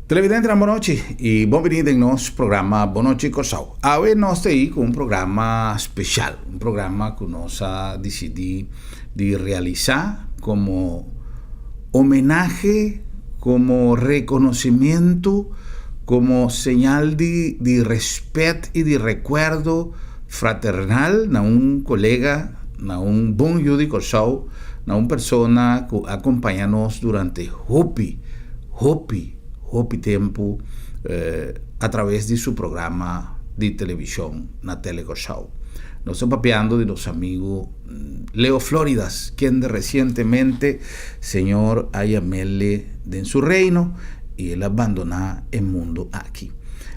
Televidentenan bon nochi y bon bini den nos programa Bon Nochi Kòrsou. Awe nos ta ei ku un programa speshal, un programa ku nos a disidí di realisá komo homenahe, komo rekonosimiento, komo señal di di rèspèt i di rekuerdo fraternal na un kolega, na un bon yu di Kòrsou, na un persona ku a kompañá nos durante hopi. hopi, hopi tempu a traves di su programa di televishon na Tele Kòrsou. Nos ta papiando di nos amigu Leo Floridas, kende resientemente Señor a yam'ele den su reino i el a bandoná e mundu aki.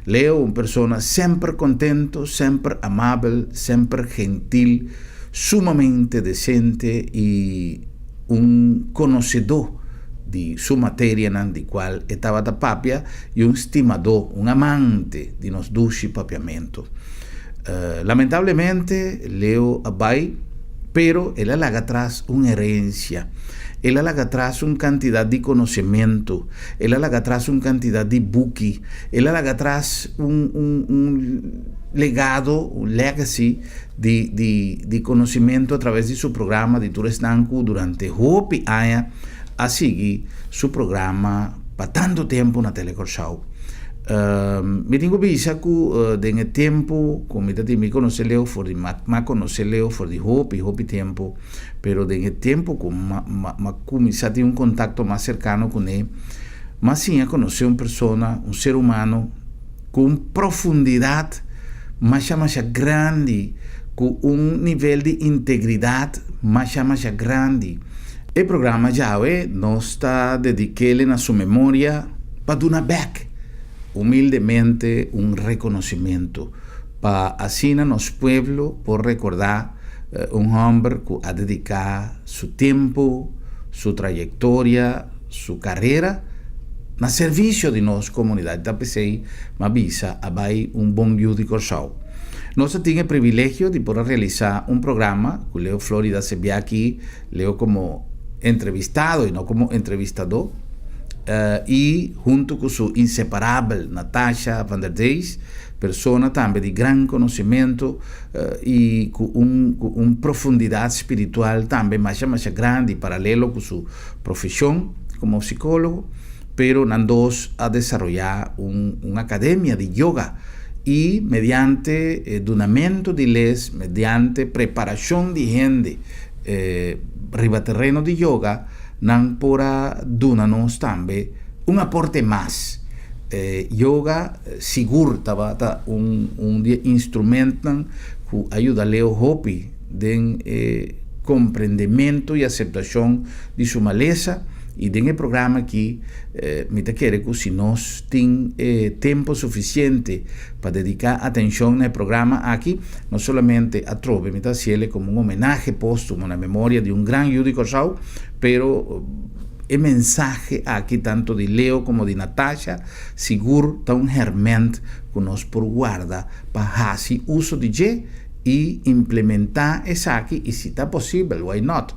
Leo, un persona semper kontento, semper amabel, semper gentil, sumamente desente i un konosedó di su materianan di kual e tabata papia i un stimadó, un amante di nos dushi papiamentu. Lamentablemente Leo a bai, pero el a laga atras un herensia, el a laga atras un kantidat di konosementu, el a laga atras un kantidat di buki, el a laga atras un un un legado, un legacy di di di conocimento a traves di su programa di tur esnan cu durante hopi aña a sigui su programa pa tanto tempo na Tele Corsou. Mi tin cu bisa cu den e tempo cu mi ta tin mi conoce Leo for di ma ma conoce Leo for di hopi hopi tempo pero den e tempo cu ma ma ma cuminsa tin un contacto mas cercano cune ma siña conoce un persona un ser humano ku un profundidat masha masha grandi, ku un nivel di integridat masha masha grandi. E programa djawe nos ta dedik'ele na su memoria pa duna bèk humildemente un rekonosimentu pa asina nos pueblo por rekordá un hòmber ku a dediká su tempu, su trayektoria, su karera na servisio di nos komunidat. Ta p'esei m'a bisa a bai un bon yu di Kòrsou. Nos a tin e privilegio di por a realisá un programa ku Leo Florida se bia aki, Leo komo entrevistado i no komo entrevistadó, i huntu ku su inseparabel Natasha van der Dijs, persona tambe di gran konosementu i ku un ku un profundidat spiritual tambe masha masha grandi paralelo ku su profesion como psicólogo, pero nan dos a desaroyá un un academia di yoga y mediante e dunamento di les, mediante preparacion di hende riba tereno di yoga, nan por a duna nos tambe un aporte mas. Yoga sigur tabata un un di e instrumentnan cu a yuda Leo hopi den e comprendemento y aceptacion di su malesa y den e programa aki mi ta kere cu si nos tin e tempo suficiente pa dedica atencion na e programa aki no solamente atrobe mi ta haciele como un homenahe postumo na memoria di un gran yu di Corsou pero e mensahe aki tanto di Leo como di Natasha sigur ta un herment cu nos por guarda pa haci uso di dje i implementá esaki i si ta posibel, why not,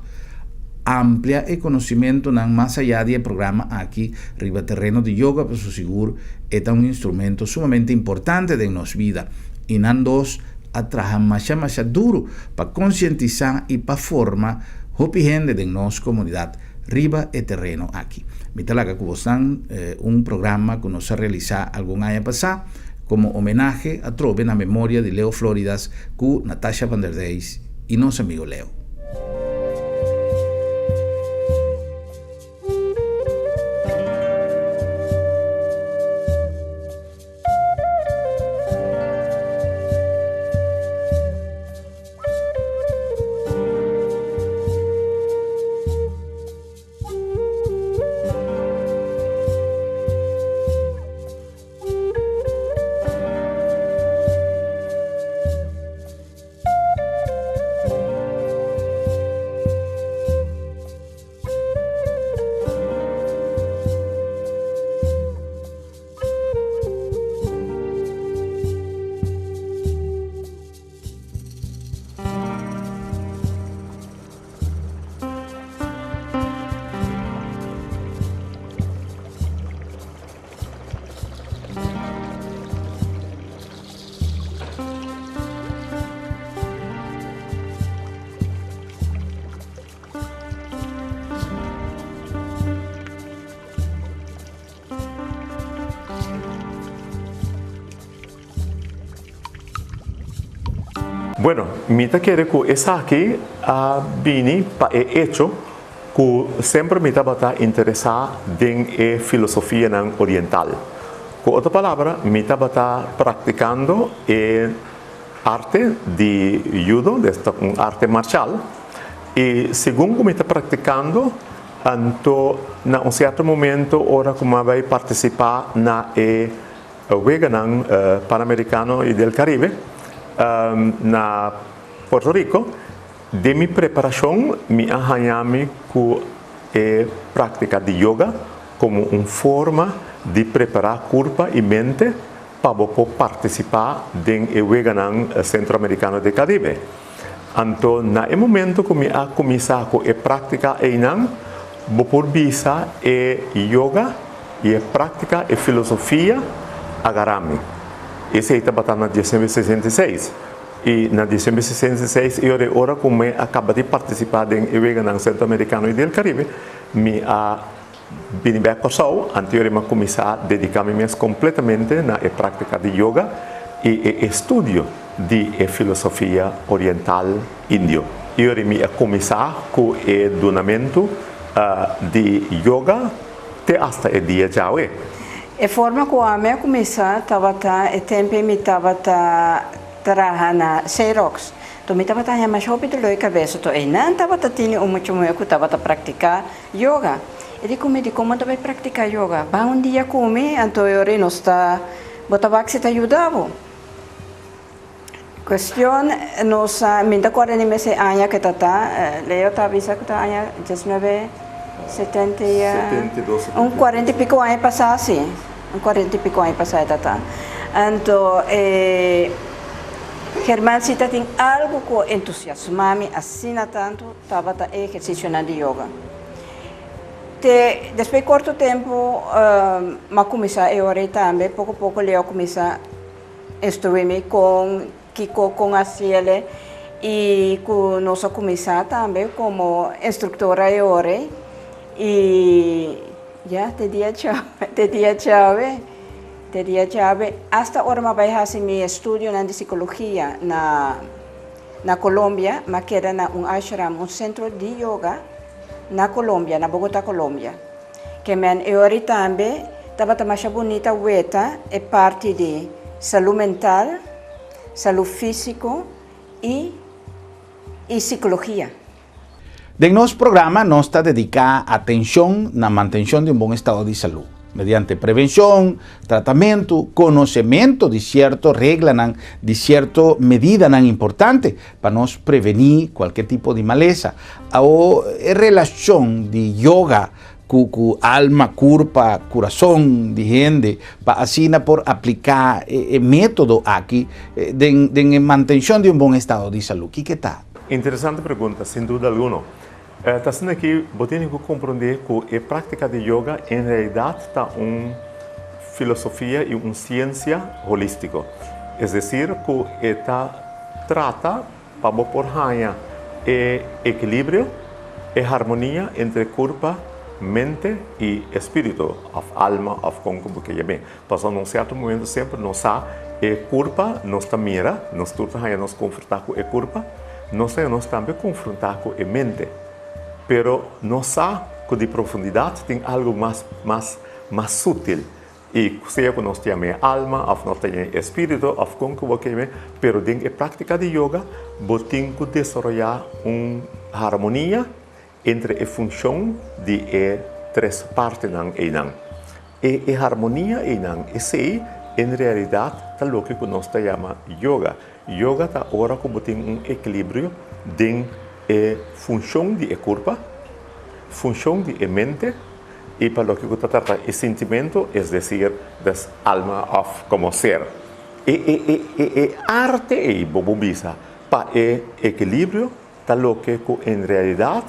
amplia e konosimentunan mas ayá di e programa aki riba tereno di yoga pasobra sigur e ta un instrumento sumamente importante den nos bida i nan dos a traha masha masha duru pa konsientisá i pa forma hopi hende den nos komunidat riba e tereno aki. Mi ta laga ku bosnan un programa ku nos a realisá algun aña pasá Como homenahe atrobe na memoria di Leo Floridas cu Natasha van der Dijs y nos amigo Leo. Bueno, mi ta kere ku esaki a bini pa e echo ku semper mi tabata interesá den e filosofianan oriental. Ku otro palabra, mi tabata praktikando e arte di judo, esta un arte marshal, i segun ku mi ta praktikando, anto na un sierto momento ora ku mi a bai partisipá na e Weganan Panamericano y del Caribe na Puerto Rico. Den mi preparacion mi a haña mi cu e practica di yoga como un forma di prepara curpa y mente pa bo por participa den e Weganan Centroamericano del Caribe. Anto na e momento cu mi a cuminsa cu e practica eynan, bo por bisa e yoga y e practica, e filosofia agará mi. Esey tabata na diesnuebe 66. Y na diesnuebe 66 e ora e ora cu mi a caba di participa den e Weganan Centroamericano y del Caribe, mi a bini bek Kòrsou, anto e ora mi a cuminsa dedica mi mes completamente na e practica di yoga y e estudio di e filosofia oriental indio. E ora mi a cuminsa cu e dunamentu di yoga te hasta e dia djawe. E forma cu ami a cuminsa tabata e tempo mi tabata traha na Xerox. To mi tabata haña masha hopi dolor di cabeza, to eynan tabata tini un mucha muher cu tabata practica yoga. E di cu mi, Dicon bo ta bay practica yoga? Ban un dia cu mi, anto e ora nos ta, bo ta wak si ta yuda bo. Cuestion, nos a, mi ta corda ni mes e aña cu ta ta, Leo ta bisa cu ta aña 19 70 y, un cuarenta y pico aña pasa si, un cuarenta y pico aña pasa e ta ta. Anto e German si ta tin algo cu entusiasma mi asina tanto tabata e ehercicionan di yoga. Te despues corto tempo m'a cuminsa e ora ey tambe, poco poco Leo a cuminsa instrui mi con kico con haciele y cu nos a cuminsa tambe como instructora e ora ey y ya te dia djawe te dia djawe te dia djawe hasta ora m'a bay haci mi estudionan di psicologia na Na Colombia, m'a keda na un ashram, un sentro di yoga, na Colombia, na Bogotá, Colombia. Ke men e ora ei tambe tabata masha bunita weta e parti di salú mental, salú físiko i i sikologia. Den nos programa nos ta dediká atenshon na mantenshon di un bon estado di salú, mediante prevenshon, tratamentu, konosementu di sierto reglanan, di sierto medidanan importante pa nos prevení kualke tipo di malesa. Awo e relashon di yoga ku ku alma, kurpa, kurason di hende pa asina por apliká e método aki den den e mantenshon di un bon estado di salú. Kiko ta? Interesante pregunta, sin duda alguno. Ta asina ki bo tene ku komprondé ku e práktika di yoga en realidat ta un filosofia i un siensia holístiko. Es desir ku e ta trata pa bo por haña e ekilibrio, e harmonia entre kurpa, mente i espíritu, òf alma òf kon ku bo ke yam'é. Pasobra na un sierto momento semper nos sa e kurpa, nos ta mira, nos tur ta haña nos konfrontá ku e kurpa, nos ta haña nos tambe konfrontá ku e mente. Pero nos sa ku di profundidat tin algu mas, mas, mas sutil. I sea ku nos ta yama e alma òf nos ta yama e spiritu òf kon ku bo ke yam'é, pero den e práktika di yoga bo tin ku desaroyá un harmonia entre e funshon di e tres partinan einan. E e harmonia einan, esei en realidat ta loke ku nos ta yama yoga. Yoga ta ora ku bo tin un ekilibrio den e funshon di e kurpa, funshon di e mente i pa loke ku ta trata e sintimentu, es desir, des alma òf komo ser. E e e e e arte ei bo por bisa pa e ekilibrio ta loke ku en realidat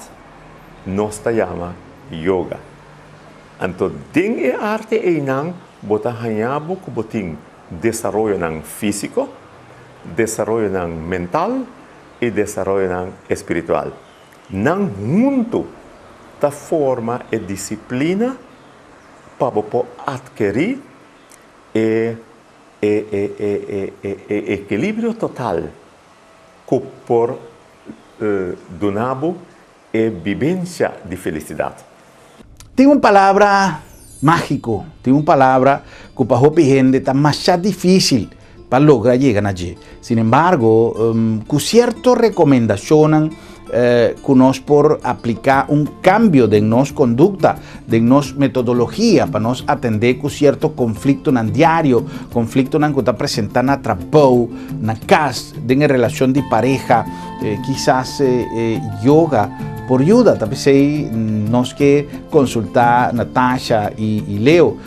nos ta yama yoga. Anto den e arte einan bo ta haña bo ku bo tin desaroyonan físiko, desaroyonan mental i desaroyonan espiritual. Nan huntu ta forma e disiplina pa bo por atkerí e e e e e e ekilibrio total. ku por duna bo e bibensia di felisidat. Tin un palabra mágiko, tin un palabra ku pa hopi hende ta masha difísil pa logra yega na dje. Sin embargo, ku sierto rekomendashonnan ku nos por apliká un kambio den nos kondukta, den nos metodologia pa nos atendé ku sierto konfliktonan diario, konfliktonan ku ta presentá na trabou, na kas, den e relashon di pareha, kisas yoga por yuda. Ta p'esei nos ke konsultá Natasha i Leo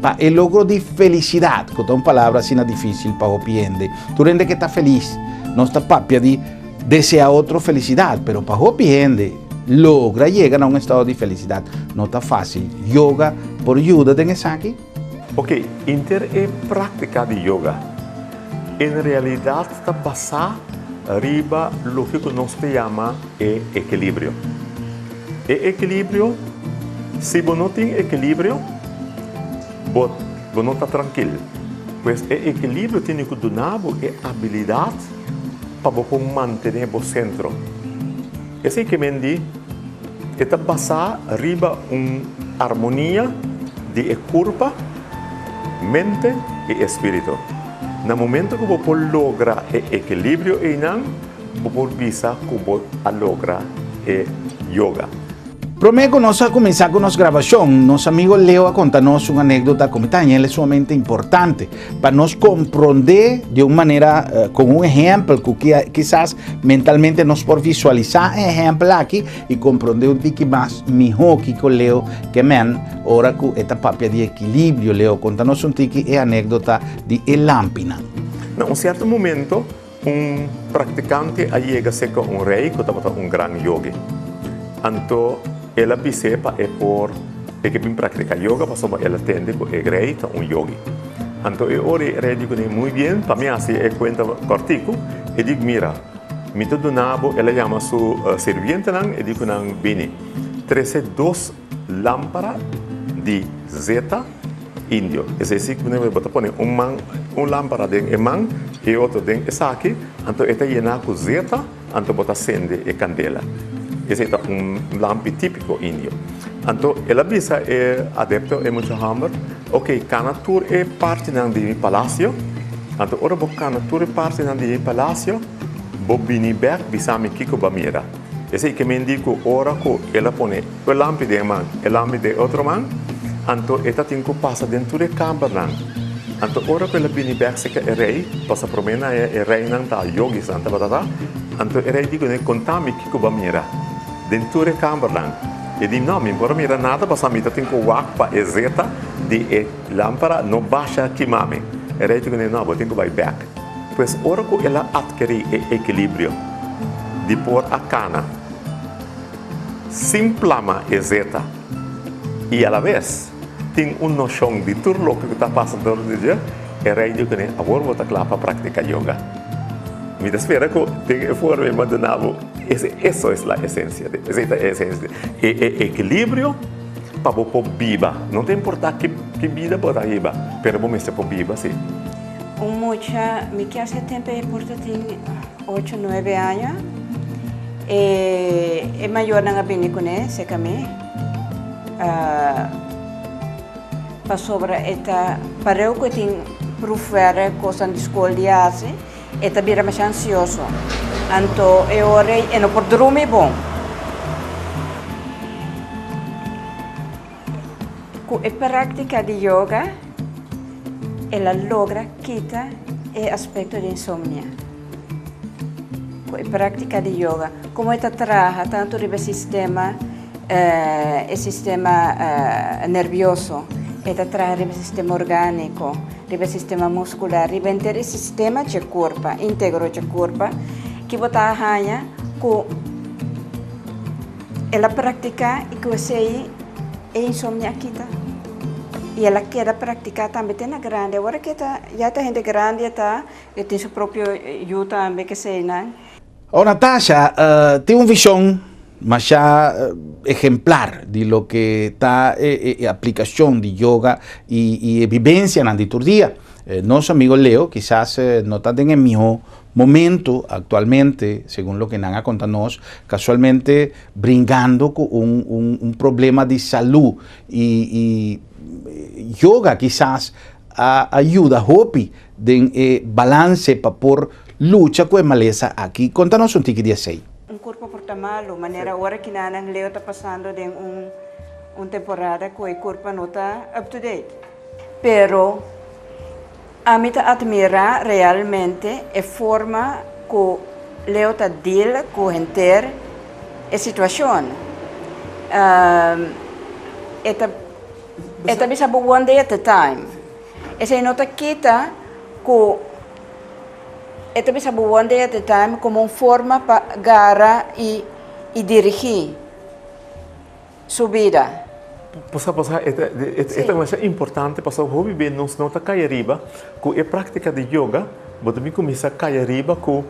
pa e logro di felisidat, ku ta un palabra asina difísil pa hopi hende. Tur hende ke ta felis. Nos ta papia di deseá otro felisidat, pero pa hopi hende logra yega na un estado di felisidat no ta fásil. Yoga por yuda den esaki? Ok, inter e práktika di yoga en realidat ta basá riba loke ku nos ta yama e ekilibrio. E ekilibrio, si bo no tin ekilibrio, bo bo no ta trankil. Pues e ekilibrio tene ku duna bo e abilidat pa bo por mantené bo sentro. Esei ke men di e ta basá riba un armonia di e kurpa, mente i espíritu. Na momento ku bo por logra e ekilibrio einan, bo por bisa ku bo a logra e yoga. Promé ku nos a kuminsá ku nos grabashon, nos amigo Leo a konta nos un anékdota ku mi ta haña el e sumamente importante pa nos komprondé di un manera kon un ehèmpel ku kisas mentalmente nos por visualisá e ehèmpel aki i komprondé un tiki mas mihó kiko Leo ke men ora ku e ta papia di ekilibrio. Leo, konta nos un tiki e anékdota di e lampinan. Na un sierto momento Un praktikante a yega serka un rei ku tabata un gran yogi. Anto el a bis'é pa e por e ke bin praktiká yoga pasobra el a tende ku e rei ta un yogi. Anto e ora e rei di kuné, Muy bien, pa mi hasi e kuenta kòrtiku. E di, Mira, mi ta duna bo, el a yama su sirbientenan, e di ku nan, Bini, trese dos Lámpara di zeta indio. Esei si ku bo ta pone un man, un lámpara den e man i e otro den esaki, anto e ta yená ku zeta, anto bo ta sende e kandela. Esei ta un lampi típiko indio. Anto el a bisa e adepto, e mucha hòmber, Oke, kana tur e partinan di mi palasio, anto ora bo kana tur e partinan di mi palasio, bo bini bèk bisa mi kiko bo a mira. Esei ke men di ku ora ku el a pone e lampi den e man, e lampi den e otro man, anto e ta tin ku pasa den tur e kambernan. Anto ora ku el a bini bèk serka e rei, pasa promé na e e reinan ta yogisnan tabata ta, anto e rei di kuné, Konta mi kiko bo a mira den tur e kambernan. E di, No, mi no por a mira nada, pasobra mi ta tin ku wak pa e zeta di e lámpara no basha kima mi. E rei di kuné, No, bo tin ku bai bèk. Pues ora ku el a atkerí e ekilibrio di por a kana sin plama e zeta i alabes tin un noshon di tur loke ku ta pasa dor di dje, e rei di kuné, Awor bo ta kla pa praktiká yoga. Mi ta spera ku den e forma mi a duna bo, eso es la esensia, esei ta e esensia, e ekilibrio pa bo por biba. No ta importá ki bida bo ta hiba, pero bo mester por biba si. Un mucha, mi ke hasi tempu e por ta tin ocho, nuebe aña. E e mayornan a bini kuné serka mi pasobra e ta pareu ku e tin proefwerk, kosnan di skol di hasi, e ta bira masha ansioso. Anto e ora ei e no por drumi bon. Ku e práktika di yoga el a logra kita e aspekto di insomnia. Ku e práktika di yoga, komo e ta traha tantu riba e sistema e sistema nervioso, e ta traha riba e sistema orgániko, riba e sistema muskular, riba henter e sistema dje kurpa, íntegro dje kurpa, ki bo ta haña ku. El a praktiká i ku esei e insomnia a kita. I el a keda praktiká tambe te na grandi. Awor ke ta ya ta hende grandi e ta, e tin su propio yu tambe keseinan. Awor Natasha tin un vishon masha ehemplar di loke ta e aplikashon di yoga i e bibensianan di tur dia. Nos amigo Leo kisas no ta den e miho. momento, aktualmente, segun loke nan a konta nos, kasualmente bringando ku un problema di salú i yoga kisas a yuda hopi den e balanse pa por lucha ku e malesa aki. Konta nos un tiki di esei. Un kurpo por ta malu, manera ora ku nan Leo ta pasando den un temporada ku e kurpo no ta up to date. Pero ami ta atmirá realmente e forma ku Leo ta deal ku henter e situashon. E ta bisa one day at a time. Esei no ta kita ku e ta bisa one day at a time komo un forma pa gara i dirigí su bida. Pasa, e ta importante, pasa hopi be nos no ta kai riba ku e práktika di yoga, bo tambe kuminsá kai riba ku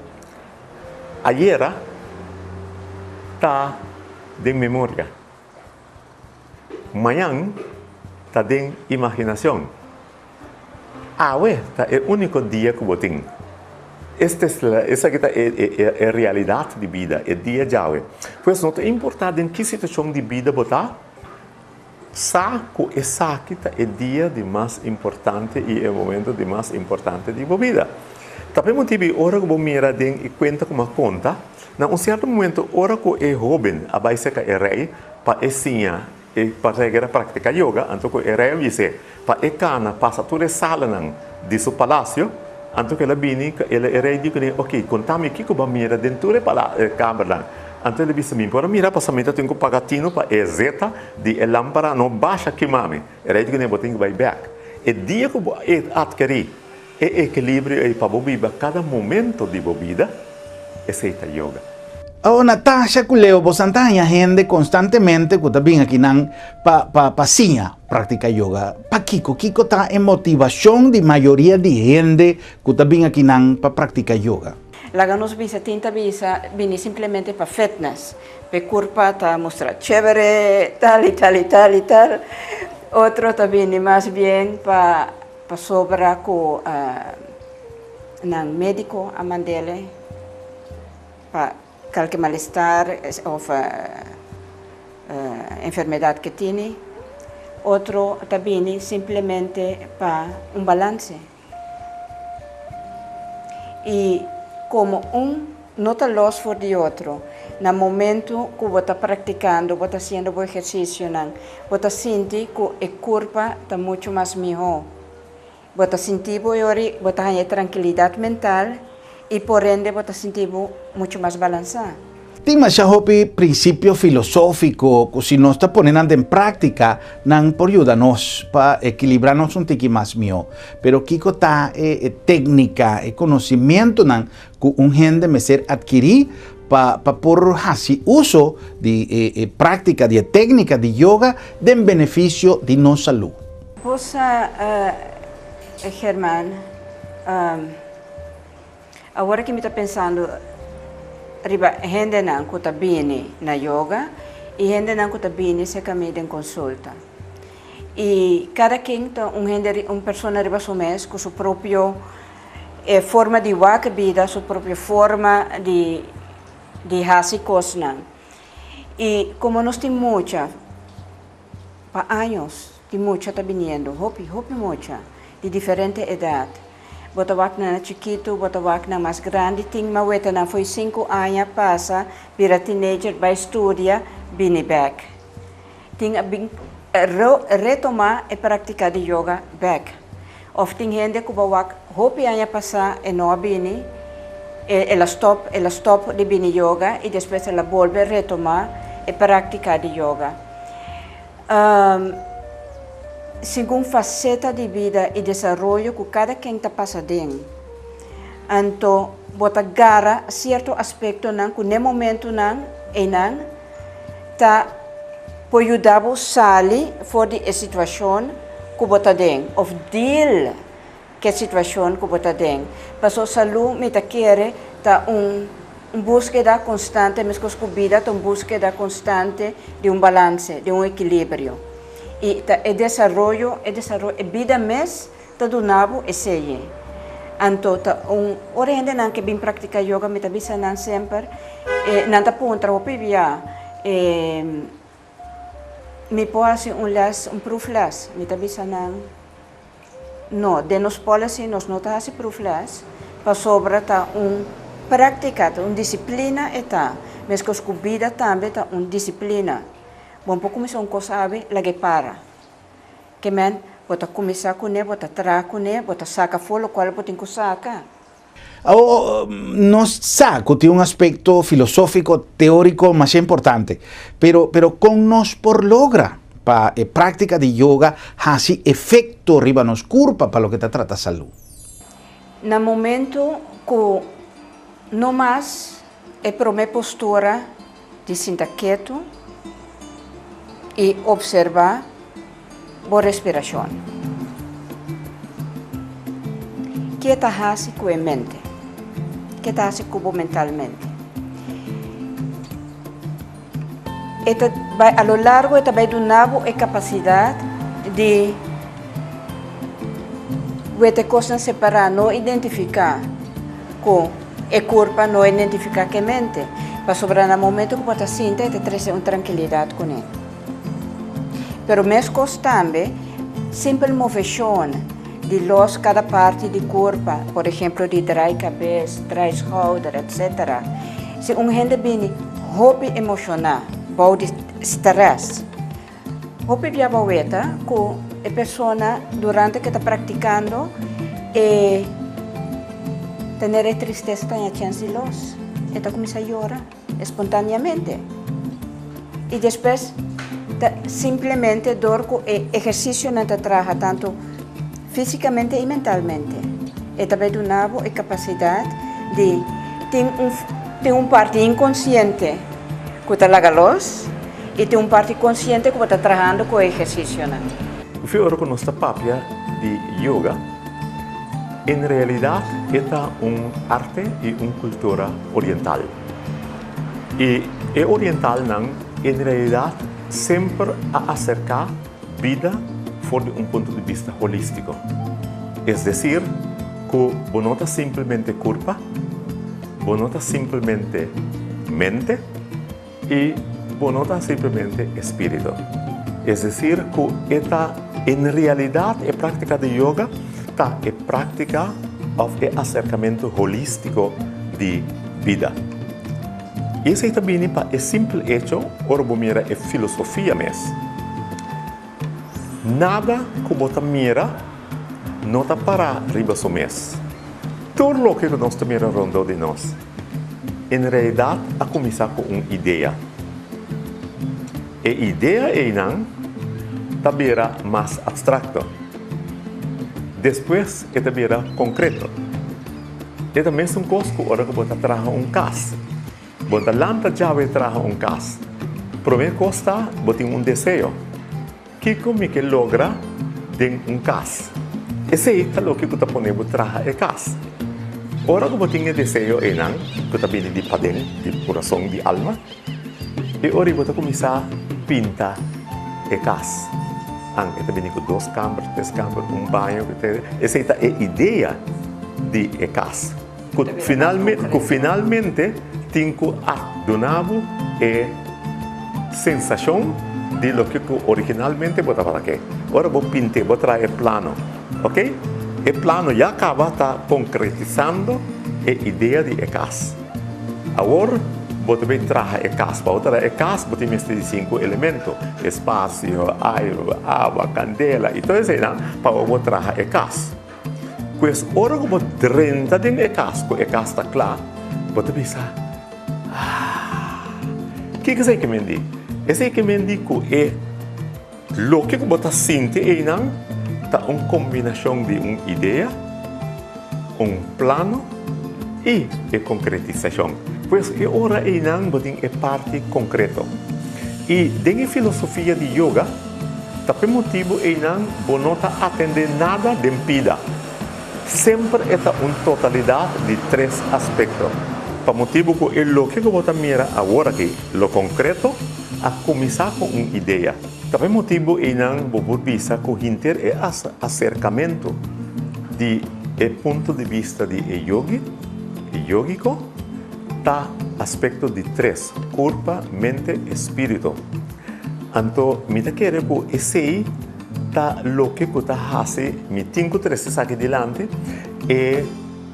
ayera ta den memoria. Mañan ta den imaginashon. Awe ta e úniko dia ku bo tin. Esaki ta e realidat di bida, e dia djawe. Pues no ta importá den ki situashon di bida bo ta, sa ku esaki ta e dia di mas importante i e momento di mas importante di bo bida. Ta pa e motibu ei ora ku bo mira den e kuenta ku mi a konta, na un sierto momento ora ku e hóben a bai serka e rei pa e siña e pa regra praktiká yoga, anto ku e rei a bis'é pa e kana pasa tur e salanan di su palasio, anto ku el a bini e rei di kuné, Oke, konta mi kiko bo a mira den tur e kambernan. Anto el a bisa, Mi por a mira pasobra mi ta tin ku paga tinu pa e zeta di e lámpara no basha kima mi. E rei di kuné, Bo tin ku bai bèk. E dia ku bo a atkerí e ekilibrio ei pa bo biba kada momento di bo bida, esei ta yoga. Oh, Natasha ku Leo, bosan ta haña hende konstantemente ku ta bin akinan pa pa pa siña praktika yoga. Pakiko? Kiko ta e motivashon di mayoria di hende ku ta bin akinan pa praktika yoga? Laga nos bisa tin ta bisa bini simplemente pa fitness, p'e kurpa ta mustra chévere, tal i tal i tal i tal. Otro ta bini mas bien pa pasobra ku nan médiko a mand'é pa kalke malestar òf enfermedat ke tini. Otro ta bini simplemente pa un balanse. I komo un no ta lòs for di otro, na momentu ku bo ta praktikando, bo ta hasiendo bo ehersisionan, bo ta sinti ku e kurpa ta muchu mas mihó. Bo ta sinti bo e ora bo ta haña e trankilidat mental i por ende bo ta sinti bo muchu mas balansá. Tin masha hopi prinsipio filosófiko ku si nos ta pone nan den práktika, nan por yuda nos pa ekilibrá nos un tiki mas mihó. Pero kiko ta e téknika, e konosimentunan ku un hende mester atkirí pa pa por hasi uso di e práktika di e téknika di yoga den benefisio di nos salú? Bo sa, German, awor ki mi ta pensando riba hendenan ku ta bini na yoga i hendenan ku ta bini serka mi den konsulta. I kada ken ta un hende, un persona riba su mes ku su propio forma di wak bida, su propio forma di di hasi kosnan. I komo nos tin mucha. Pa años tin mucha ta biniendo, hopi, hopi mucha, di diferente edat. Bo ta wak nan na chikitu, bo ta wak nan mas grandi, tin mawetanan fo'i sinku aña pasa bira teenager bai studia, bini bek. Tin a bin retoma e praktika di yoga bek. Of tin hende ku bo wak hopi aña pasá e no a bini, el a stop, el a stop di bini yoga i despues el a bolbe retoma e praktika di yoga. Segun faceta di bida y desaroyo cu cada ken ta pasa den. Anto bo ta gara cierto aspectonan cu n'e momentonan eynan ta por yuda bo sali for di e situacion cu bo ta den of deal Ke situashon ku bo ta den. Paso salú mi ta kere ta un un búskeda konstante meskos ku bida ta un búskeda konstante di un balanse, di un ekilibrio. I ta e desaroyo, e desaroyo, e bida mes ta duna bo esei. Anto ta un ora hendenan ke bin praktiká yoga mi ta bisa nan semper e nan ta puntra hopi bia e mi por hasi un lès un proefles mi ta bisa nan no den nos policy nos no ta hasi proefles pasobra ta un práktika ta un disiplina e ta meskos ku bida tambe ta un disiplina bo no por kuminsá un kos abi lag'e para. Ke men, bo ta kuminsá kuné, bo ta traha kuné, bo ta saka afó lokual bo tin ku saka. Awor, nos sa ku tin un aspekto filosófiko, teóriko masha importante, pero pero kon nos por logra pa e práktika di yoga hasi efekto riba nos kurpa pa loke ta trata salú? Na momentu ku no mas e promé postura di sinta ketu i opservá bo respirashon. Ke ta hasi ku e mente? Ke ta hasi ku bo mentalmente? E ta bai a lo largo e ta bai duna bo e kapasidat di wete kosnan separá, no identifiká ku e kurpa, no identifiká ku e mente. Pasobra na momento ku bo ta sinta e ta trese un trankilidat kuné. Pero meskos tambe, simpel moveshon di los kada parti di kurpa, por ehemplo di drai kabes, drai skouder, etc. Si un hende bini hopi emoshoná bou di strès, hopi bia bo weta ku e persona durante ku e ta praktikando e tener e tristesa ta haña chèns di los, e ta kuminsá yora. Espontaneamente. I despues ta simplemente dor ku e ehersisionan ta traha tantu físikamente i mentalmente. E ta bai duna bo e kapasidat di tin un tin un parti inkonsiente ku ta laga los i tin un parti konsiente ku bo ta trahando ku e ehersisionan. Hopi ora ku nos ta papia di yoga, en realidat e ta un arte i un kultura oriental. I e orientalnan en realidat semper a aserká bida for di un punto di bista holístiko. Es desir, ku bo no ta simpelmente kurpa, bo no ta simpelmente mente i bo no ta simpelmente espíritu. Es desir, ku e ta en realidat e práktika di yoga ta e práktika òf e aserkamentu holístiko di bida. I esei ta bini pa e simpel echo ora bo mira e filosofia mes. Nada ku bo ta mira no ta pará riba su mes. Tur loke ku nos ta mira rondó di nos, en realidat a kuminsá ku un idea. E idea einan ta bira mas abstrakto. Despues e ta bira konkreto. E ta mesun kos ku ora ku bo ta traha un kas. Bo ta lanta djawe traha un kas. Promé kos ta bo tin un deseo. Kiko mi ke logra den un kas? Esei ta loke ku ta pone bo traha e kas. Ora ku bo tin e deseo einan, ku ta bini di paden, di kurason, di alma, e ora bo ta kuminsá pinta e kas. An, e ta bini ku dos kamber, tres kamber, un baño. Esei ta e idea di e kas. Ku ku finalmente tin ku a duna bo e sensashon di loke ku originalmente bo tabata ke. Ora bo pint'é, bo traha e plano, ok? E plano ya kaba ta konkretisando e idea di e kas. Awor bo ta bay traha e kas. Pa bo traha e kas bo tin mester di sinku elemento, espasio, airu, awa, kandela i tur eseinan pa bo traha e kas. Pues ora ku bo drenta den e kas ku e kas ta kla, bo ta bisa, Ah! Kiko esei ke men di? Esei ke men di ku e loke ku bo ta sinti einan ta un kombinashon di un idea, un plano i e konkretisashon. Pues e ora einan bo tin e parti konkreto. I den e filosofia di yoga, Ta p'e motibu einan bo no ta atendé nada den pida. Semper e ta un totalidat di tres aspekto. Pa motibu ku e loke ku bo ta mira awor aki, lo konkreto, a kuminsá ku un idea. Ta p'e motibu einan bo por bisa ku hinter e aserkamentu di e. E punto di bista di e yogi, e yogico, ta aspecto di tres, curpa, mente, espirito. Anto mi ta kere cu esey ta loke cu ta haci mi tin cu trece esaki dilanti, e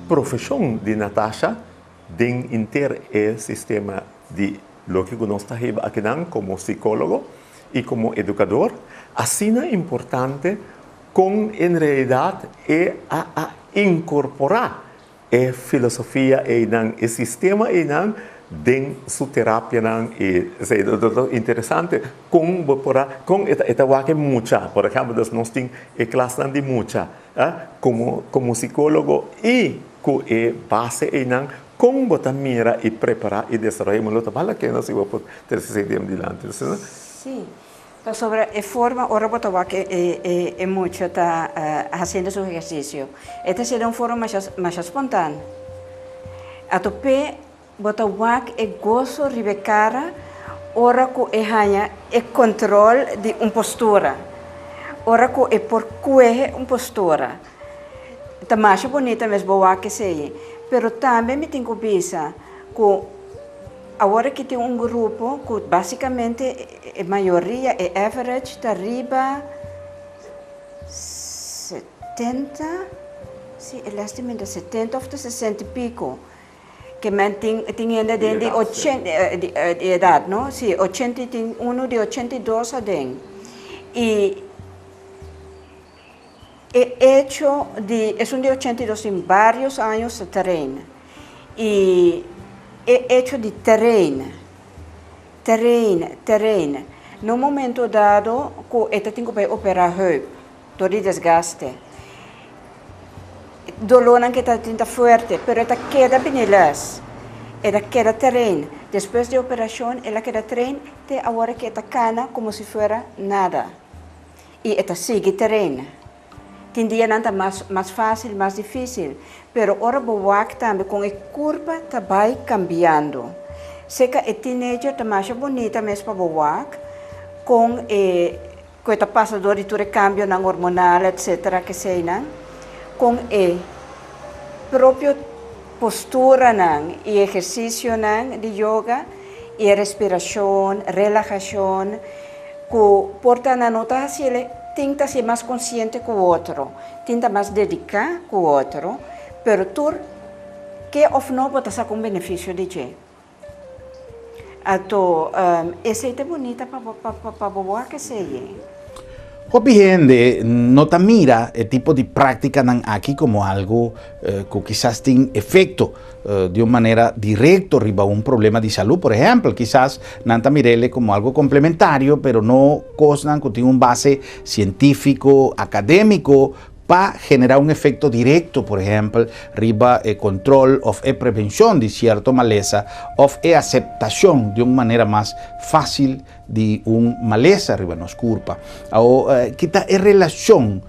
profesion di Natasha den inter e sistema di loke cu nos ta heba akinan como psicologo y como educador, asina importante con en realidad e a a incorpora e filosofia einan, e sistema einan den su terapianan y esey ta interesante con bo por a, con e ta e ta wak e mucha, por ehempel dus nos tin e klasnan di mucha como como psicologo y cu e base einan con bo ta mira y prepara y desaroya, mi lo ta bala kende si bo por trece esey den dilanti. Sí. Pasobra e forma ora bo ta wak e mucha ta hasiendo su ehersisio, e ta hasiendo un forma masha masha spontan. Ato p'e bo ta wak e goso riba e kara ora ku e haña e kontrol di un postura, ora ku e por kuehe un postura. Ta masha bunita mes bo wak esei. Pero tambe mi tin ku bisa ku. Awor aki tin un grupo ku basikamente e mayoria, e average ta riba 70, si e lèste mi ta 70 òf ta 60 i piko. Ke men tin tin hende den di ochenta di edat no, si ochenta i tin unu di 82 aden. I e echo di esun di 82 tin barios años ta train. I e echo di train, train, train, na un momento dado ku e ta tin ku bai operá heup dor di desgaste. Dolónan ku e ta tin ta fuerte, pero e ta keda bini lès, e ta keda train. Despues di e operashon el a keda train te awor ku e ta kana komo si fuera nada. I e ta sigui train. Tin dianan ta mas mas fásil, mas difísil, pero ora bo wak tambe kon e kurpa ta bai kambiando. Seka e teenager ta masha bunita mes pa bo wak kon e ku e ta pasa dor di tur e kambionan hormonal etsetera keseinan, kon e propio posturanan i ehersisionan di yoga i e respirashon, relahashon, Ku por ta nan no ta hasiel, tin ta ser mas konsiente ku otro, tin ta mas dediká ku otro, pero tur ke òf no bo ta saka un benefisio di dje. Anto esei ta bunita pa bo pa bo wak esei e. Hopi hende no ta mira e tipo di práktikanan aki komo algu ku kisas tin efekto di un manera direkto riba un problema di salú. Por ehèmpel, kisas nan ta mir'el komo algu komplementario, pero no kosnan ku tin un base sientífiko, akadémiko, pa generá un efekto direkto, por ehèmpel, riba e kontrol òf e prevenshon di sierto malesa òf e aseptashon di un manera mas fásil di un malesa riba nos kurpa. Awor, ki ta e relashon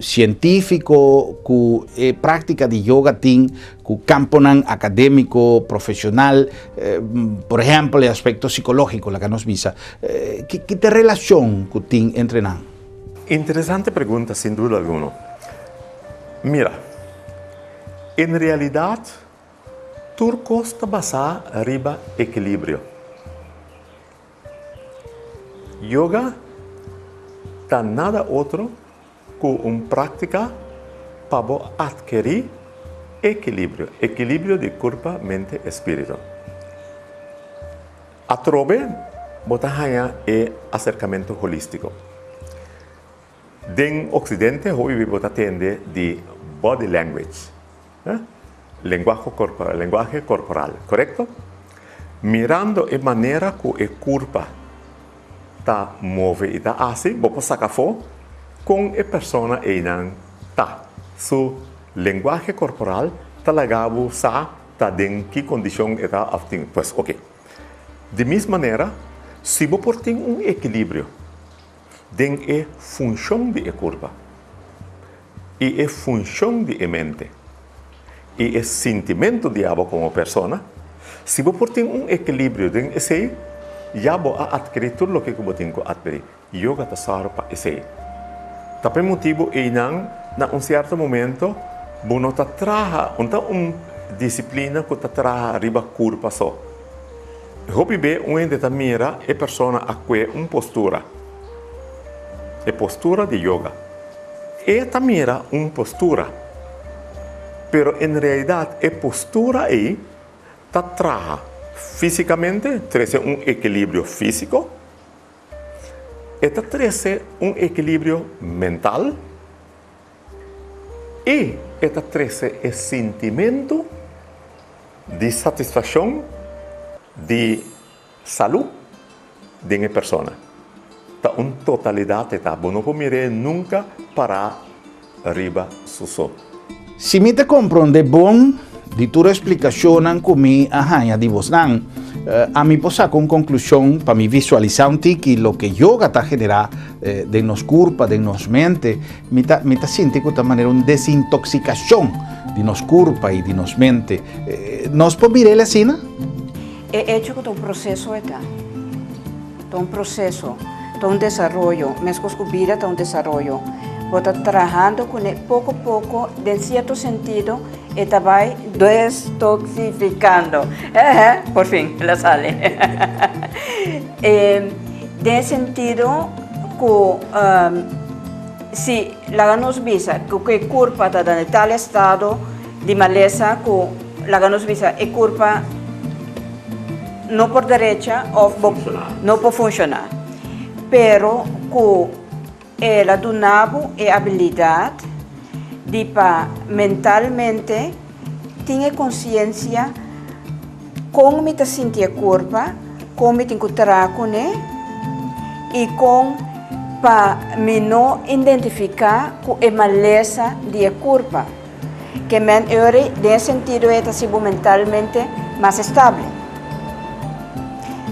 sientífiko ku e práktika di yoga tin ku kamponan akadémiko, profeshonal, por ehèmpel e aspekto sikológiko, laga nos bisa. Ki ki ta e relashon ku tin entre nan? Interesante pregunta, sin duda alguno. Mira, en realidat tur kos ta basá riba ekilibrio. Yoga ta nada otro ku un práktika pa bo atkerí ekilibrio, ekilibrio di kurpa, mente e spiritu. Atrobe bo ta haña e aserkamentu holístiko. Den Oksidente hopi bo ta tende di body language. Lenguaje corporal, lenguaje corporal, korekto? Mirando e manera ku e kurpa ta move i ta hasi, bo por saka afó kon e persona einan ta. Su lenguaje corporal ta laga bo sa ta den ki kondishon e ta òf tin. Pues oke. Di mis manera, si bo por tin un ekilibrio den e funshon di e kurpa, i e funshon di e mente i e sintimentu di abo komo persona, si bo por tin un ekilibrio den esei, ya bo a atkerí tur loke ku bo tin ku atkerí. Yoga ta sòru pa esei. Ta pa e motibu einan na un sierto momento. Bo no ta traha, no ta un disiplina ku ta traha riba kurpa so. Hopi be un hende ta mira e persona a kue un postura, e postura di yoga. E ta mira un postura, pero en realidat e postura ei ta traha físikamente, trese un ekilibrio físiko, e ta trese un ekilibrio mental i e ta trese e sintimentu di satisfakshon di salú den e persona. Ta un totalidat e ta. Bo no por mir'é nunka pará riba su so. Si mi ta komprondé bon di tur e splikashonnan ku mi a haña di bosnan, ami por saka un konklushon pa mi visualisá un tiki loke yoga ta generá den nos kurpa, den nos mente. Mi ta mi ta sinti ku ta manera un desintoksikashon di nos kurpa i di nos mente. Nos por mira el asina? E echo ku ta un proseso e ta. Ta un proseso, ta un desaroyo, meskos ku bida ta un desaroyo. Bo ta trahando kuné poko poko, den sierto sentido e ta bai destoksifikando. Hehe, por fin el a sali. Den e sentido ku si laga nos bisa ku e kurpa ta den tal estado di malesa ku laga nos bisa e kurpa no por derecha of bo no por funciona. Pero cu el a duna bo e habilidad di pa mentalmente tin e conciencia con mi ta sinti e curpa, con mi tin cu traha cune y con pa mi no identifica cu e malesa di e curpa. Ke men ori den e sentido ei ta hasi bo mentalmente mas estable.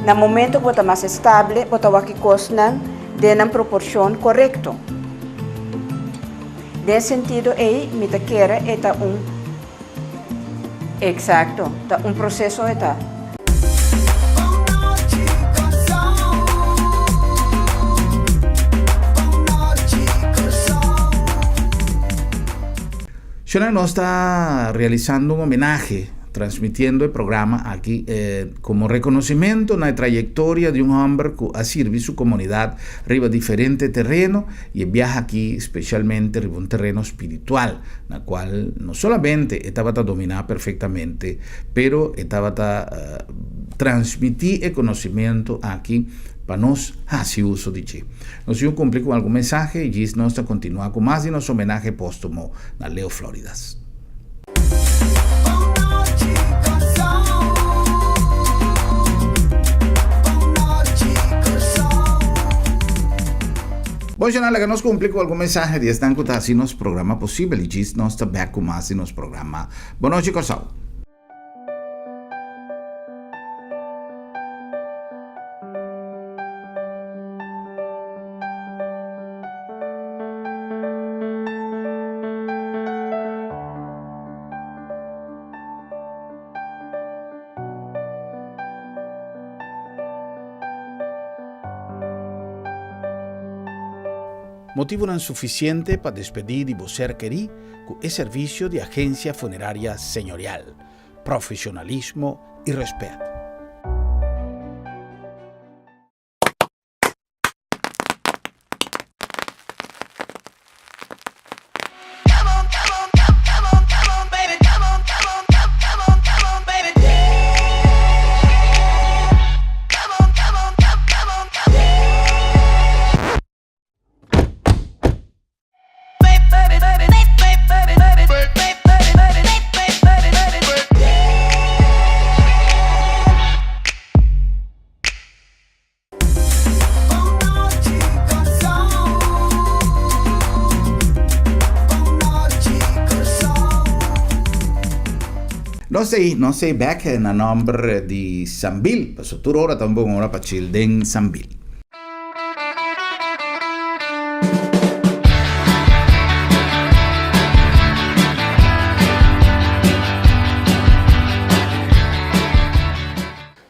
Na momento ku bo ta mas estable, bo ta wak e kosnan den nan proporshon korekto. Den e sentido ei mi ta kere e ta un Eksakto, ta un proseso e ta. Shona nos ta realisando un homenahe transmitiendo e programa aki como reconocimento na e trayectoria di un homber cu a sirbi su comunidad riba diferente tereno y e biaha aki specialmente riba un tereno spiritual na cual no solamente e tabata domina perfectamente pero e tabata transmiti e conocimento aki pa nos haci uso di dje. Nos yu cumpli cu algun mensahe y djis nos ta continua cu mas di nos homenahe postumo na Leo Floridas. Bon shana laga nos cumpli cu algun mensahe di esnan cu ta haci nos programa posibel y djis nos ta bek cu mas di nos programa. Bon nochi Corsou. Motibunan sufisiente pa despedí di bo ser kerí ku e servisio di Agensia Funeraria Señorial, profesionalismo i rèspèt. Nos ei, nos ei bek na nomber di Sambil, pasobra tur ora ta un bon ora pa chil den Sambil.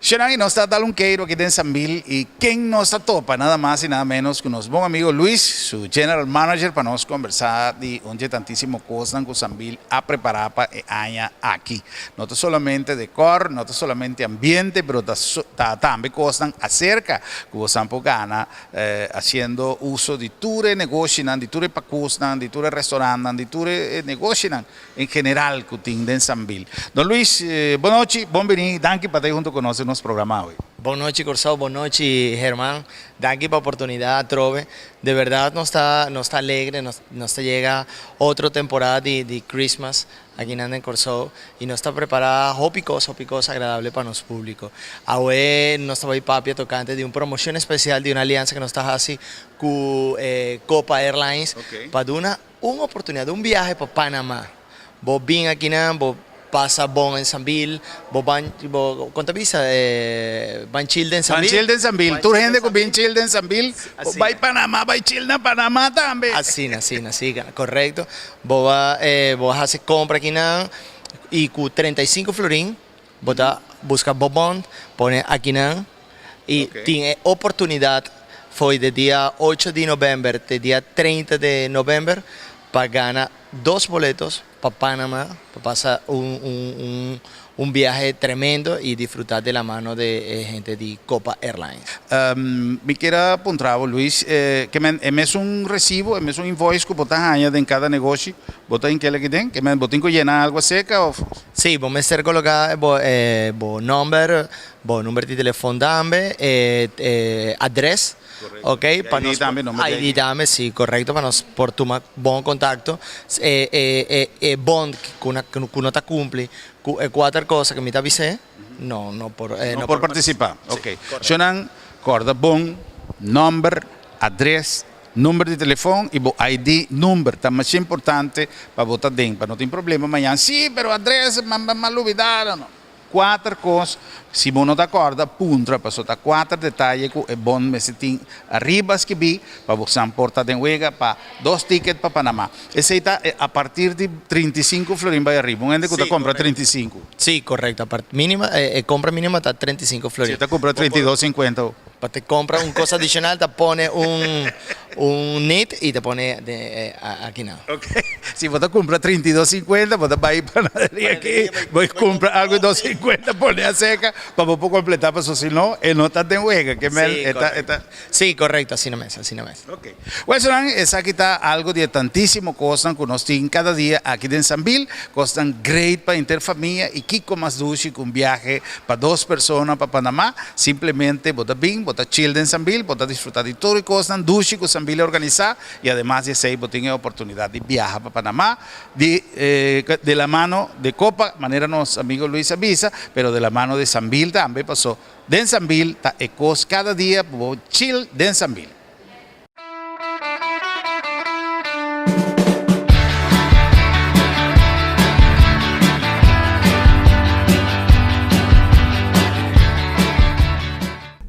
Shenan y nos ta dal un keiro aki den Sambil y ken nos ta topa nada mas y nada menos cu nos bon amigo Luis, su general manager pa nos conversa di un dje tantisimo cosnan cu Sambil a prepara pa e aña aki. No ta solamente decor, no ta solamente ambiente, pero ta ta tambe cosnan acerca cu bosan por gana haciendo uso di tur e negoshinan, di tur e pacusnan, di tur e restaurantnan, di tur e negoshinan en general cu tin den Sambil. Don Luis, bon nochi, bon bini, danki pa ta hunto cu nos den nos programa awe. Bon nochi Corsou, bon nochi Herman, danki pa oportunidad atrobe. De berdad nos ta nos ta alegre, nos nos ta yega otro temporada di di Christmas akinan den Corsou y nos ta prepara hopi cos, hopi cos agradable pa nos publico. Awe nos ta bay papia tocante di un promocion especial di un alianza cu nos ta haci cu Copa Airlines pa duna Un oportunidad, un biahe pa Panama. Bo bin akinan, bo pasa bon en Sambil, bo ban, bo, kon ta bisa, ban chill den Sambil. Ban chill den Sambil. Tur hende ku bin chill den Sambil, bo bai Panama, bai chill na Panama tambe. Asina, asina, si, korekto. Bo a, bo a hasi kompra akinan i ku 35 florin bo ta buska bo bond, pone akinan. Y tin e oportunidad fo'i de dia ocho di november te dia 30 de november pa gana dos boletos pa Panama pa pasa un un un viahe tremendo y disfruta de la mano de e hente di Copa Airlines. Mi kier a puntra bo Luis, ke men e mesun recibo, e mesun invoice ku bo ta haña den kada negoshi, bo ta hink'el aki den? Ke men bo tin ku yena algu aserka of? Sí, bo mester koloká bo bo nomber, Bo number di telefon tambe, e e adres, ok, pa nos tambe, nomber di ID tambe, si, korekto, pa nos por tuma bon kontakto. E e e e bond ku na ku no ta kumpli ku e kuater kosa ku mi ta bis'é, no no por No por partisipá, ok. Shownan, kòrda bon, nòmber, adres, number di telefon i bo ID number ta masha importante pa bo ta den, pa no tin problema mañan, si, pero adres, m'a m'a lubidá, no. Kuater kos, si bo no ta kòrda, puntra, pasobra ta kuater detaye ku e bon mester tin ariba skibí pa bo san por ta den wega pa dos tiket pa Panamá. Esei ta a partir di 35 florin bai ariba. Un hende ku ta kompra 35. Sí, korekto. Apart mínima, e kompra mínima ta 35 florin. Si ta kumpra 32,50 o. Pa te kompra un kos adishonal ta pone un un nit i ta pone den akinan. Ok, si bo ta kumpra 32,50 bo ta bai panaderia aki bo kumpra algu 2,50 pone aserka pa bo por kompletá pasobra si no e no ta den wega ke men e ta e ta. Sí, korekto, asina mes, asina mes. Ok, wèsnan esaki ta algu di e tantísimo kosnan ku nos tin kada dia aki den Sambil, kosnan great pa henter famia i kiko mas dushi ku un biahe pa dos persona pa Panamá. Simplemente bo ta bin, bo ta chill den Sambil, bo ta disfruta di tur e kosnan dushi ku Sambil a organisá i ademas di esei bo tin e oportunidat di biaha pa Panamá di de la mano de Copa, manera nos amigo Luis a bisa, pero de la mano de Sambil tambe, paso den Sambil ta e kos kada dia pa bo chill den Sambil.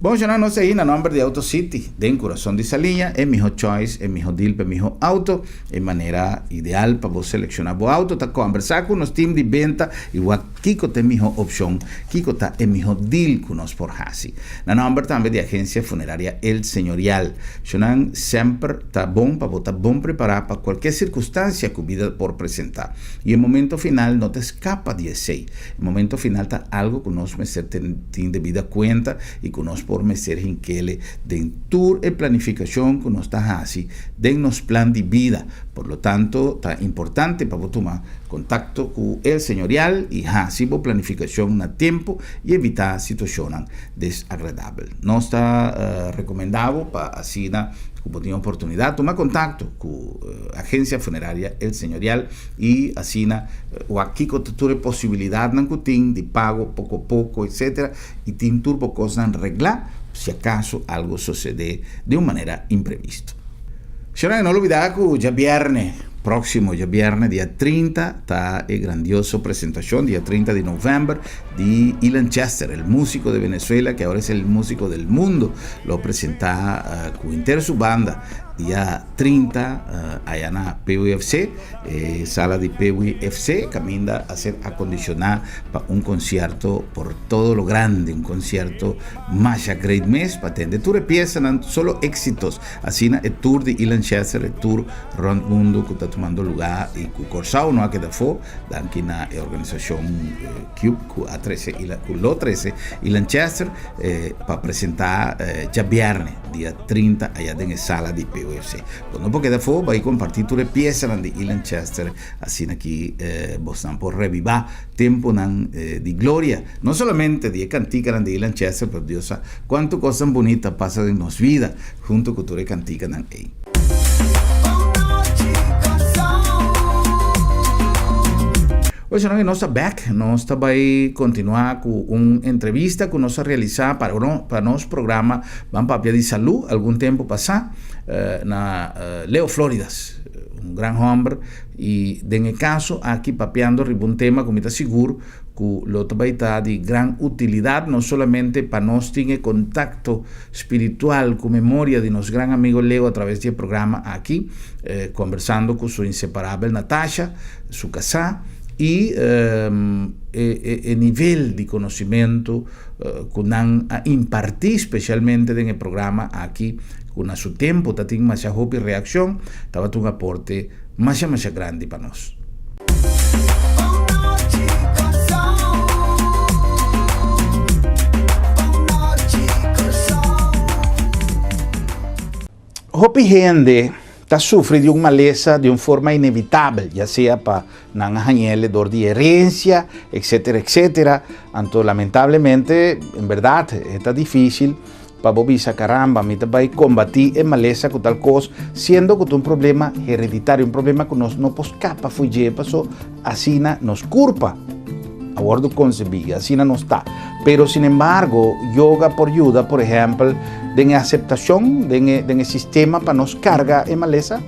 Bon shona nos ei na nomber di Auto City den Curason di Saliña e miho choice e miho deal pa e miho auto e manera ideal pa bo selecciona bo auto ta combersa cu nos team di benta y wak kico ta e miho opcion kico ta e miho deal cu nos por haci. Na nòmber tambe di Agencia Funeraria El Señorial. Shonan semper ta bon pa bo ta bon prepará pa kualke sirkunstansia ku bida por presentá. I e momento final no ta skapa di esei. E momento final ta algu ku nos mester tin debida kuenta i ku nos por mester hinkele den tur e planifikashon ku nos ta hasi den nos plan di bida. Por lo tanto, ta importante pa bo tuma kontakto ku El Señorial i hasi bo planifikashon na tempu i evitá situashonnan desagradabel. Nos ta rekomendá bo pa asina ku bo tin oportunidat tuma kontakto ku Agensia Funeraria El Señorial i asina wak kiko ta tur e posibilidatnan ku tin di pago poko poko etsetera i tin tur bo kosnan reglá si akaso algo sosede di un manera imprevisto. Shona no lubidá ku djabièrnè próksimo djabièrnè dia 30 ta e grandioso presentashon dia 30 di novèmber di Ilan Chester, el músico de Venezuela que ahora es el músico del mundo, lo presentá ku henter su banda. Dia 30 aya na PUFC, e sala di PUFC caminda a ser acondiciona pa un concierto por todo lo grande, un concierto masha great mes pa tende tur e piesanan, solo éxitos. Asina e tour di Ilan Chester, e tour rond mundo cu ta tumando lugar y cu Corsou no a keda afo, danki na e organisacion Cube cu a trece Ilan, cu lo trece Ilan Chester pa presenta djabierne dia 30 aya den e sala di PUFC. Bo no por keda afo, bai comparti tur e piesanan di Ilan Chester asina ki bosnan por reviva temponan di gloria, no solamente di e canticanan di Ilan Chester, pero Dios sa cuanto cosnan bunita pasa den nos vida hunto cu tur e canticanan ey. Oye, nos ta back, nos ta bai continua cu un entrevista cu nos a realisa pa nos programa Ban Papia di Salud algun tempo pasa na Leo Floridas, un gran homber, y den e caso aki papiando riba un tema cu mi ta sigur cu lo ta bai ta di gran utilidad no solamente pa nos tin e contacto spiritual cu memoria di nos gran amigo Leo a traves di e programa aki, conversando cu su inseparabel Natasha, su casá, y e nivel di conocimento cu nan a imparti specialmente den e programa aki cu na su tempo ta tin masha hopi reaccion, tabata un aporte masha masha grandi pa nos. Hopi hende ta sufri di un malesa di un forma inevitabel, ya sea pa nan a hañ'el dor di herencia, etcetera, etcetera. Anto lamentablemente, en berdad, e ta dificil pa bo bisa, caramba, mi ta bay combati e malesa cu tal cos, siendo cu ta un problema hereditario, un problema cu nos no por scapa fo'i dje, paso asina nos curpa a wordo concebi, asina nos ta. Pero sin embargo, yoga por yuda, por ehempel, den e aceptacion, den e sistema pa nos carga e malesa.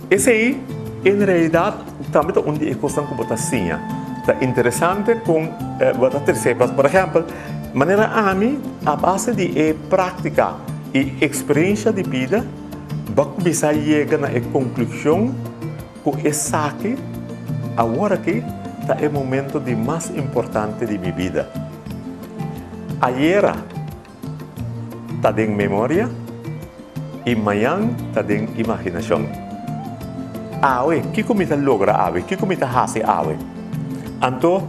Esei, en realidad, tambe ta un di e cosnan cu bo ta siña. Ta interesante con bo ta trece. Por ehempel, manera ami, a base di e practica y experiencia di bida, bo a cuminsa yega na e conclusion cu esaki, awor aki, ta e momento di mas importante di mi bida. Ayera ta den memoria i mañan ta den imaginashon. Awe, kiko mi ta logra awe? Kiko mi ta hasi awe? Anto,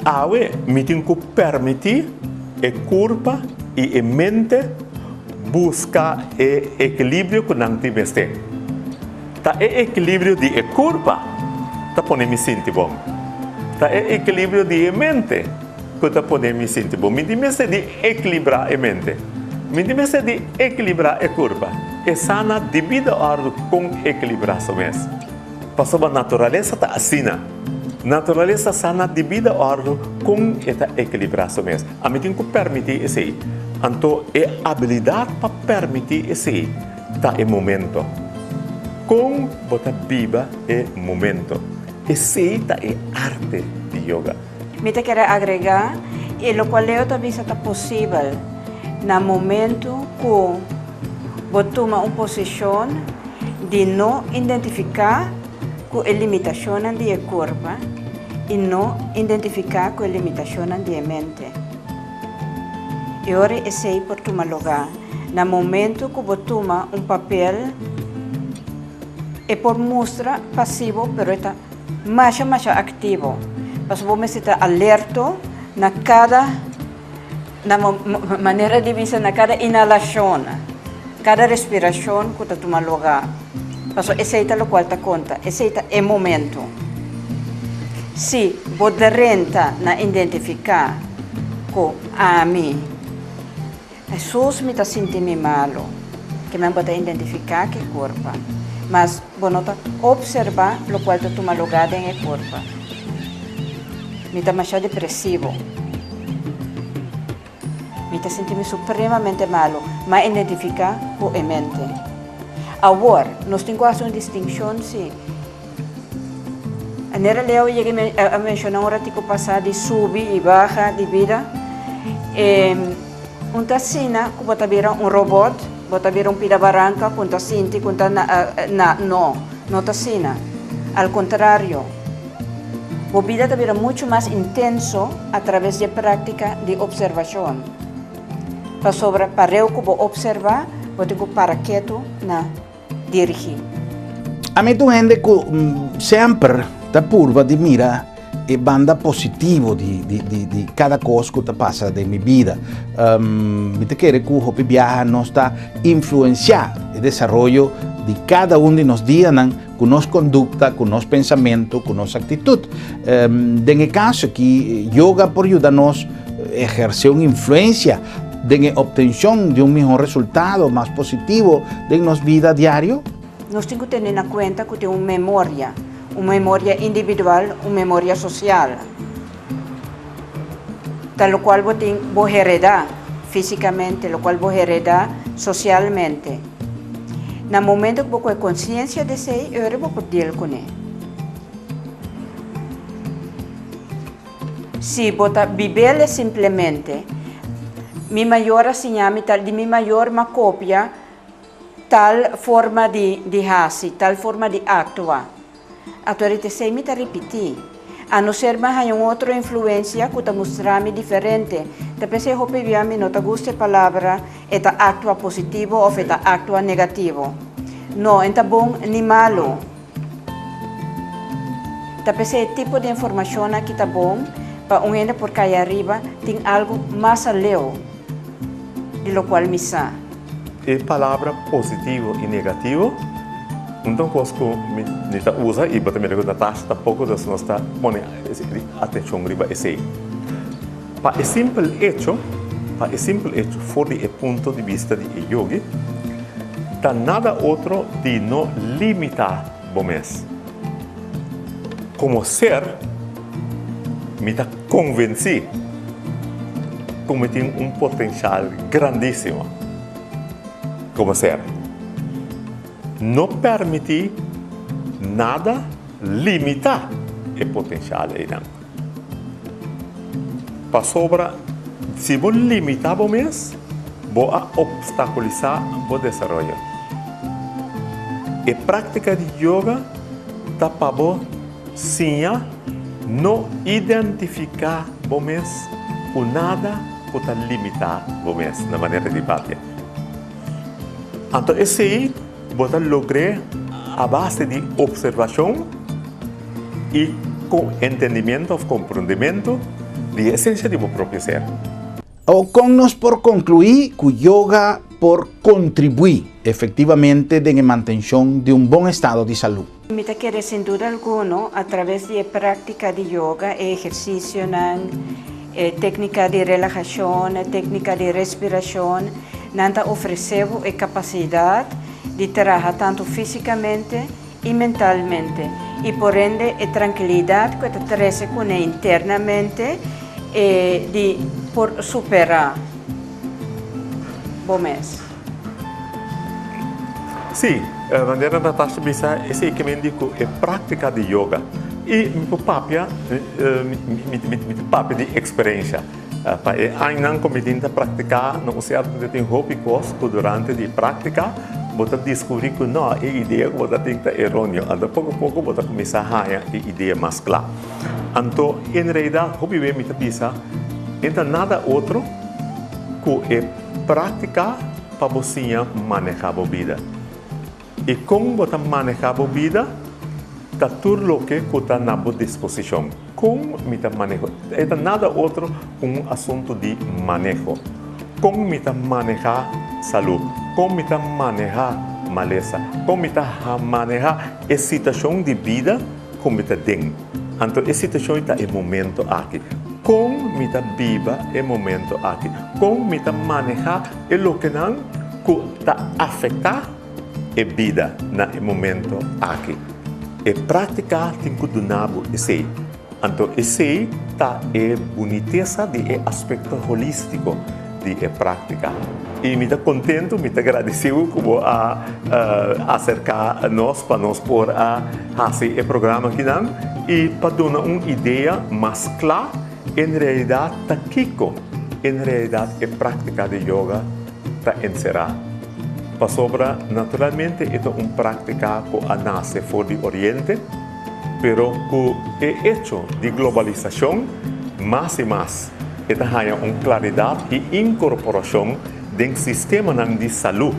awe mi tin ku permití e kurpa i e mente buska e ekilibrio ku nan tin mester. Ta e ekilibrio di e kurpa ta pone mi sinti bon. Ta e ekilibrio di e mente ku ta pone mi sinti bon. Mi tin mester di ekilibrá e mente. Mi tin mester di ekilibrá e kurpa. E sana debido òrdu kon ekilibrá su mes. Pasobra naturalesa ta asina. Naturalesa sa na debido òrdu kon e ta ekilibrá su mes. Ami tin ku permití esei. Anto e abilidat pa permití esei ta e momento. Kon bo ta biba e momento. Esei ta e arte di yoga. Mi ta kere agregá, e lokual Leo ta bisa ta posibel na momentu ku bo tuma un posishon di no identifiká ku e limitashonnan di e kurpa i no identifiká ku e limitashonnan di e mente. E ora esei por tuma lugá na momentu ku bo tuma un papel, e por mustra pasivo pero e ta Masha masha aktivo, pasobra bo mester ta alerto na kada, na manera di bisa na kada inhalashon, kada respirashon ku ta tuma lugá. Pasobra esei ta lokual ta konta, esei ta e momento. Si bo drenta na identifiká ku ami. Hesus mi ta sinti mi malu. Ke men bo ta identifiká ku e kurpa, mas bo no ta opservá lokual ta tuma lugá den e kurpa. Mi ta masha depresivo. Mi ta sinti mi supremamente malu, m'a identifiká ku e mente. Awor, nos tin ku hasi un distinkshon si. Manera Leo yega a menshoná un ratiku pasá di subi i baha di bida, e un ta asina ku bo ta bira un robòt. Bo ta bira un pida baranka ku ta sinti ku ta na no, no ta asina. Al kontrario, bo bida ta bira muchu mas intenso a traves di e práktika di opservashon. Pasobra pareu ku bo opservá, bo tin ku para ketu na dirigí. Ami ta un hende ku semper ta purba di mira e banda positivo di di di kada kos ku ta pasa den mi bida. Mi ta kere ku hopi biaha nos ta influensiá e desaroyo di kada un di nos dianan ku nos kondukta, ku nos pensamentu, ku nos aktitut. Den e kaso aki yoga por yuda nos ehersé un influensia den e optenshon di un mihó resultado mas positivo den nos bida diario. Nos tin ku tene na kuenta ku tin un memoria, un memoria individual, un memoria sosial. Ta lokual bo tin bo heredá físikamente, lokual bo heredá sosialmente. Na momento ku bo kohe konsiensia di esei, e ora bo por deal kuné. Si bo ta bibele simplemente, Mi mayor a siña mi tal, di mi mayor m'a kopia tal forma di di hasi, tal forma di aktua. Ato esei mi ta ripití. A no ser m'a haña un otro influensia ku ta mustra mi diferente. Ta p'esei hopi bia mi no ta gusta e palabra e ta aktua positivo òf e ta aktua negativo. No, e ta bon ni malu. Ta p'esei e tipo di informashon aki ta bon pa un hende por kai ariba tin algu mas aleu di lokual mi sa. E palabra positivo i negativo no ta un kos ku mi ta usa i bo ta mira ku Natasha tampoko dus nos ta pone atenshon riba esei. Pa e simpel echo, pa e simpel echo for di e punto di bista di e yogi, ta nada otro di no limitá bo mes. Komo ser, mi ta konvensí ku mi tin un potenshal grandísimo komo ser. No permití nada limitá e potenshal einan. Pasobra si bo limitá bo mes, bo a opstakulisá bo desaroyo. E práktika di yoga ta pa bo siña no identifiká bo mes ku nada ku ta limitá bo mes na manera di papia. Anto esei bo ta logr'é a base di opservashon i ku entendimiento òf komprondementu di e esensia di bo propio ser. O Kon nos por konkluí ku yoga por kontribuí efektivamente den e mantenshon di un bon estado di salú? Mi ta kere sin duda alguno a traves di e práktika di yoga, e ehersisionan, e téknika di relahashon, e téknika di respirashon, nan ta ofresé bo e kapasidat di traha tantu físikamente i mentalmente, i por ende e trankilidat ku e ta trese kuné internamente e di por superá bo mes. Sí, manera Natasha bisa, esei ke men di ku e práktika di yoga. I mi por papia, mi ta papia di eksperensha. Pa e añanan ku mi tin ta praktiká, no un sierto punto tin hopi kos ku durante di praktika bo ta diskubrí ku no, e idea ku bo ta tin ta eróneo. Anto poko poko bo ta kuminsá haña e idea mas kla. Anto en realidat hopi be mi ta bisa e ta nada otro ku e praktika pa bo siña manehá bo bida. I kon bo ta manehá bo bida ta tur loke ku ta na bo disposishon. Kon mi ta maneho? E ta nada otro ku un asuntu di maneho. Kon mi ta manehá salú? Kon mi ta manehá malesa? Kon mi ta manehá e situashon di bida ku mi ta den? Anto e situashon ta e momento aki. Kon mi ta biba e momento aki? Kon mi ta manehá e lokenan ku ta afektá e bida na e momento aki? E práktika tin ku duna bo esei. Anto esei ta e bunitesa di e aspekto holístiko di e práktika. I mi ta kontentu, mi ta gradisiu ku bo a aserká nos pa nos por a hasi e programa akinan i pa duna un idea mas kla en realidat ta kiko en realidat e práktika di yoga ta enserá. Pasobra naturalmente e ta un práktika ku a nase for di Oriente, pero ku e echo di globalisashon mas i mas e ta haña un klaridat i inkorporashon den sistemanan di salú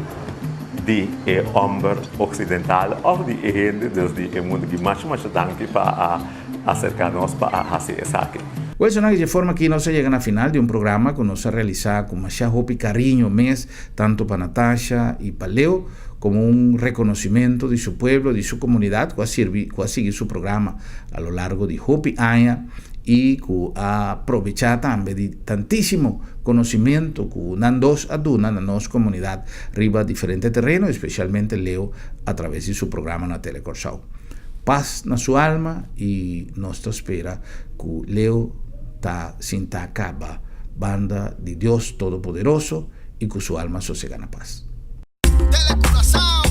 di e hòmber oksidental òf di e hende dus di e mundu. Masha masha danki pa a aserká nos pa a hasi esaki. Bueno, di e forma aki nos a yega na final di un programa ku nos a realisá ku masha hopi kariño mes, tantu pa Natasha i pa Leo, komo un rekonosementu di su pueblo, di su komunidat, ku a sirbi, ku a sigui su programa a lo largo di hopi aña i ku a probechá tambe di tantísimo konosementu ku nan dos a duna na nos komunidat riba diferente tereno, espesialmente Leo a traves di su programa na Tele Kòrsou. Pas na su alma i nos ta spera ku Leo ta sinta kaba banda di Dios Todopoderoso i ku su alma sosegá na pas. Tele Curaçao.